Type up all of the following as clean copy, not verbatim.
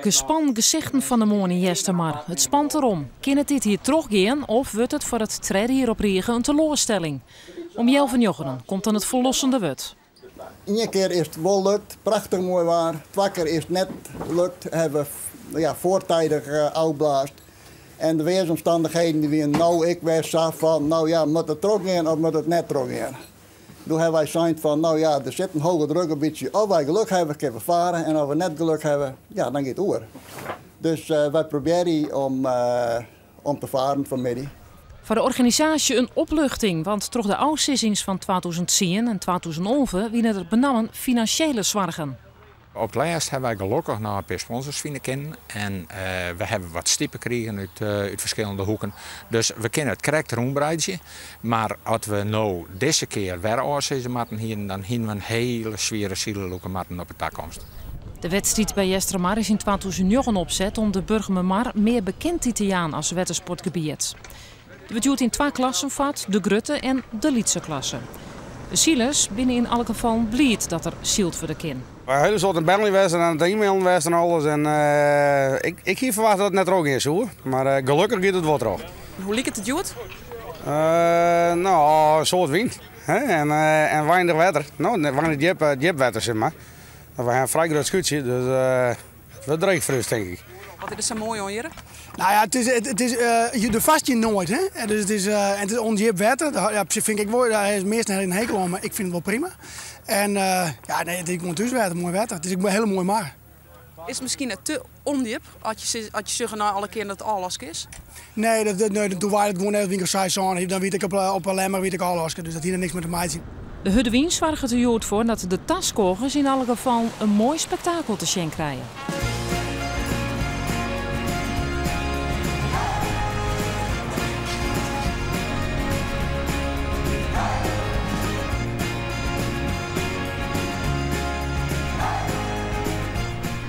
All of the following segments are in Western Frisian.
Gespannen gesichten fan 'e moarn yn Eastermar. It spant derom. Kin it dit jier trochgean of wurdt it foar it tredde jier op rige in teloarstelling? Om healwei njoggenen komt dan it ferlossende wurd. Ien kear is it wol lukt, prachtich moai waar. Twa kear is it net lukt, hawwe we ja, foartydich ôfblaasd. En de weersomstannichheden dy wiene no ek wer sa fan, no ja, moat it trochgean of moat it net trochgean? Doe hawwe wy sein fan, no ja, der sit in hoge druk in bytsje. Of wy gelok hawwe, kinne we fare en as we net gelok hawwe, ja, dan giet it oer. Dus wy probearje om te faren fanmiddei. Foar de organisaasje in opluchting, want troch de ôfsizzings fan 2010 en 2011 wiene der benammen finansjele soargen. Op it lêst hawwe wy gelokkich noch in pear sponsors fine kinnen en we hawwe wat stipe krigen út ferskillende hoeken. Dus we kinne it krekt rûnbreidzje. Mar as we no dizze kear wer ôfsizze moatten hienen, dan hienen we in hiele swiere sile lûke moatten op de takomst. De wedstriid by Eastermar is yn 2009 opset om de Burgumermar mear bekendheid te jaan as wettersportgebiet. Der wurdt hjoed yn twa klassen fard, de grutte en de lytse klasse. De silers binne yn alle gefallen bliid dat der syld wurde kin. Wy ha hiele soad oan it beljen west en oan it e-mailen west en alles. En ik hie ferwachte dat it net trochgean soe, mar gelokkich giet it wol troch. Hoe liket it hjoed? No, in soad wyn hè? En weinich wetter. No, weinich djip wetter sis mar. We ha in frij grut skûtsje, dus it wurdt dreech foar ús tink ik. Wat is der sa moai oan hjir? Nou ja, it is je farst hjir noait, hè? Dus it is ûndjip wetter. Ja, op sich fyn ik wol, dêr is measten in hekel oan, mar ik fyn it wol prima. En ja, nee, it is gewoan thúswetter, moai wetter. It is ek in hiele moaie mar. Is it miskien net te ûndjip as je sjogge nei alle kearen dat it ôflaske is? Nee, nee, doe waard it gewoan net wike seis, sân, dan wie ik op 'e Lemmer wie ik ôflaske, dus dat hie der niks mei te meitsjen. De hurde wyn soarget der hjoed foar dat de taskôgers yn alle gefallen in moai spektakel te sjen krije.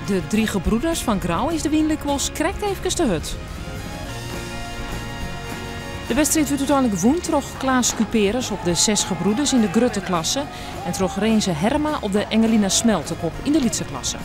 De Drie Gebroeders fan Grou is de wyn lykwols krekt efkes te hurd. De wedstriid wurdt úteinlik wûn troch Klaas Cuperus op de Zes Gebroeders yn de grutte klasse en troch Renze Herma op de Engelina Smeltekop yn de lytse klasse.